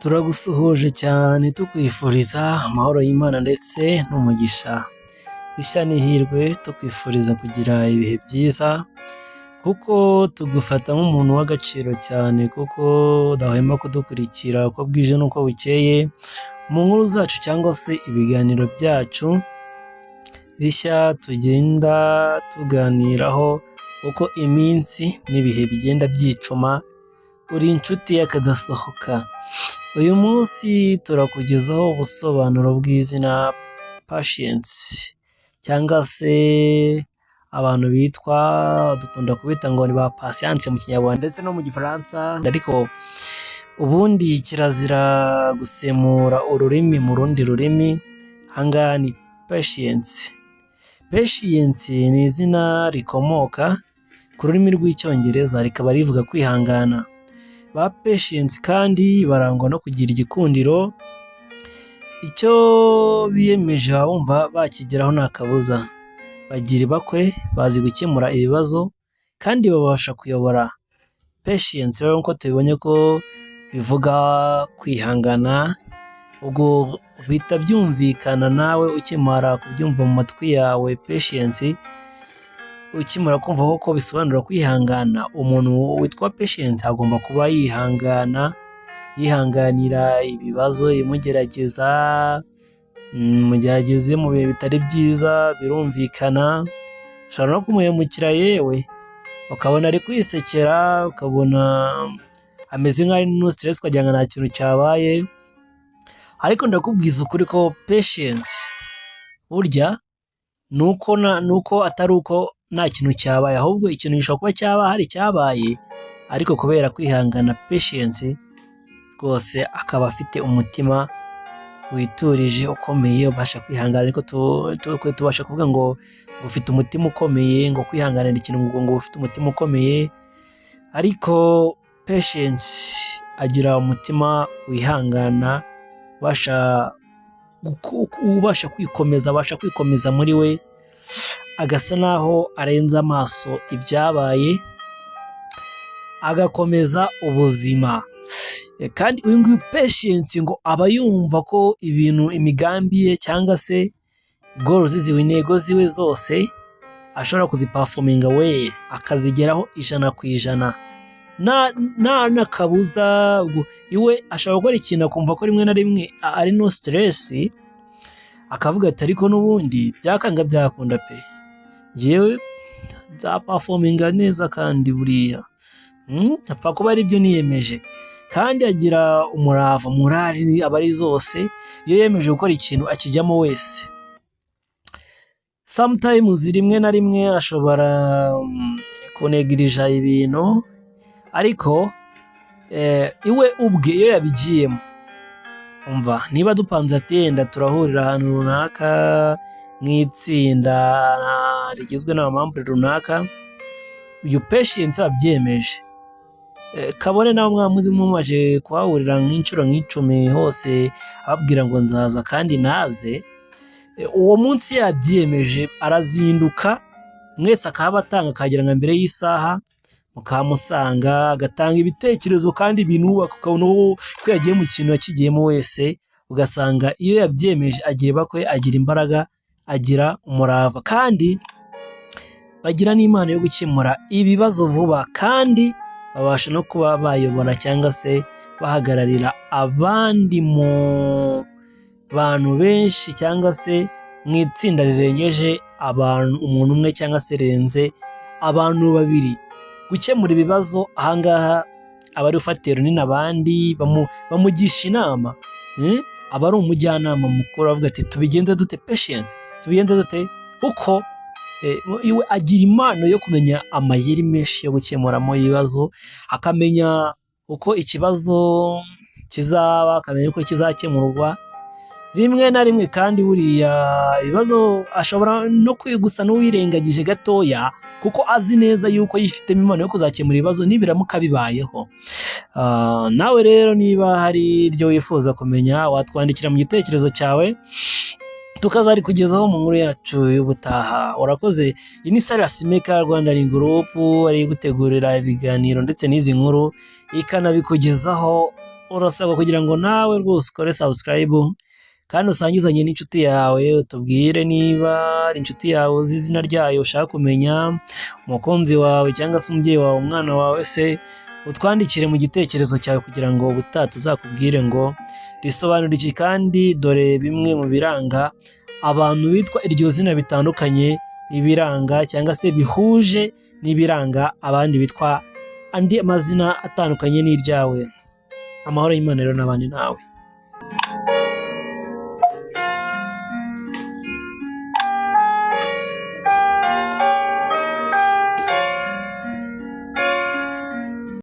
Turagusuhuje cyane tukwifuriza amahoro y'Imana ndetse n'umugisha. Ishya n'ihirwe, tukwifuriza kugira ibihe byiza, kuko tugufata nk'umuntu w'agaciro cyane, kuko udahwema kudukurikira uko bwije n'uko bukeye mu nkuru zacu cyangwa se ibiganiro byacu bishya tugenda tuganiraho uko iminsi n'ibihe bigenda byicuma. Uri inshuti y'akadasohoka. Uyu munsi turakugezaho ubusobanuro bw'izina Patience, cyangwa se abantu bitwa, dukunda kubita ngo ni ba Patience mu Kinyarwanda ndetse no mu Gifaransa, ariko ubundi kirazira gusemura ururimi mu rundi rurimi. Ahangaha ni Patience. Patience ni izina rikomoka ku rurimi rw'Icyongereza, rikaba rivuga kwihangana. Ba Patience kandi barangwa no kugira igikundiro, icyo biyemeje baba bumva bakigeraho nta kabuza. Bagira ibakwe, bazi gukemura ibibazo kandi babasha kuyobora. Patience rero, nk'uko tubibonye ko bivuga kwihangana, ubwo bihita byumvikana nawe ukimara kubyumva mu matwi yawe. Patience, ukimara kumva ko bisobanura kwihangana, umuntu witwa Patience agomba kuba yihangana, yihanganira ibibazo ibimugerageza mu gihe ageze mu bihe bitari byiza. Birumvikana, ushobora no kumuhemukira, yewe ukabona ari kwisekera, ukabona ameze nk'aho ari no stress, ukagira ngo nta kintu cyabaye. Ariko ndakubwiza ukuri ko Patience burya ni uko atari uko nta kintu cyabaye, ahubwo ikintu gishobora kuba cyaba hari cyabaye, ariko kubera kwihangana, Patience rwose akaba afite umutima witurije, ukomeye, ubasha kwihangana. Ariko tubasha kuvuga ngo ufite umutima ukomeye, ngo kwihanganira ikintu, ngo ufite umutima ukomeye. Ariko Patience agira umutima wihangana, ubasha kwikomeza, abasha kwikomeza muri we, agasa naho arenze amaso ibyabaye, agakomeza ubuzima. Kandi uyu nguyu Patience ngo aba yumva ko ibintu, imigambi ye cyangwa se goals ziwe, intego ziwe zose, ashobora kuziperforminga we akazigeraho 100% nta n'akabuza. Iwe ashobora gukora ikintu akumva ko rimwe na rimwe ari no stress, akavuga ati: "Ariko n'ubundi byakanga byakunda pe, njyewe nzaperforminga neza, kandi buriya apfa kuba ari byo niyemeje." Kandi agira umurava, morale aba ari zose, iyo yemeje gukora ikintu akijyamo wese. Sometimes, rimwe na rimwe, ashobora kunegirija ibintu, ariko iwe ubwe iyo yabigiyemo, umva, niba dupanze ati yenda turahurira ahantu runaka nk'itsinda rigizwe n'abamembres runaka, uyu Patience wabyemeje, kabone nawe mwaba mumaze kuhahurira nk'inshuro nk'icumi hose ababwira ngo nzaza kandi naze, uwo munsi yabyiyemeje arazinduka, mwese akahabatanga, akagera nka mbere y'isaha mukahamusanga, agatanga ibitekerezo kandi binubaka, ukabona ko yagiye mu kintu yakigiyemo wese. Ugasanga iyo yabyemeje agira ibakwe, agira imbaraga, agira umurava, kandi bagira n'impano yo gukemura ibibazo vuba, kandi babasha no kuba bayobora cyangwa se bahagararira abandi mu bantu benshi, cyangwa se mu itsinda rirengeje abantu umuntu umwe cyangwa se rirenze abantu babiri. Gukemura ibibazo, ahangaha aba ari ufatiye runini abandi, bamugisha inama, aba ari umujyanama mukuru, avuga ati: "Tubigenze dute, Patience? Tubigenze dute?" Kuko iwe agira impano yo kumenya amayeri menshi yo gukemuramo ibibazo, akamenya uko ikibazo kizaba, akamenya uko kizakemurwa rimwe na rimwe. Kandi buriya ibibazo ashobora no kwigusa n'uwirengagije gatoya, kuko azi neza yuko yifitemo impano yo kuzakemura ibibazo nibiramuka bibayeho. Nawe rero niba hari ibyo wifuza kumenya, watwandikira mu gitekerezo cyawe, tukazarikugezaho mu nkuru yacu y'ubutaha. Urakoze. Iyi ni Silas Maker Rwanda Group ari gutegurira ibiganiro ndetse n'izi nkuru, ikanabikugezaho. Urasabwa kugira ngo nawe rwose ukore subscribe kandi usangizanye n'inshuti yawe, utubwire niba ari inshuti yawe uzi izina ryayo ushaka kumenya, umukunzi wawe cyangwa se umubyeyi wawe, umwana wawe se, utwandikire mu gitekerezo cyawe kugira ngo ubutaha tuzakubwire ngo risobanura iki, kandi dore bimwe mu biranga abantu bitwa iryo zina bitandukanye n'ibiranga cyangwa se bihuje n'ibiranga abandi bitwa andi mazina atandukanye n'iryawe. Amahoro y'Imana rero n'abandi nawe.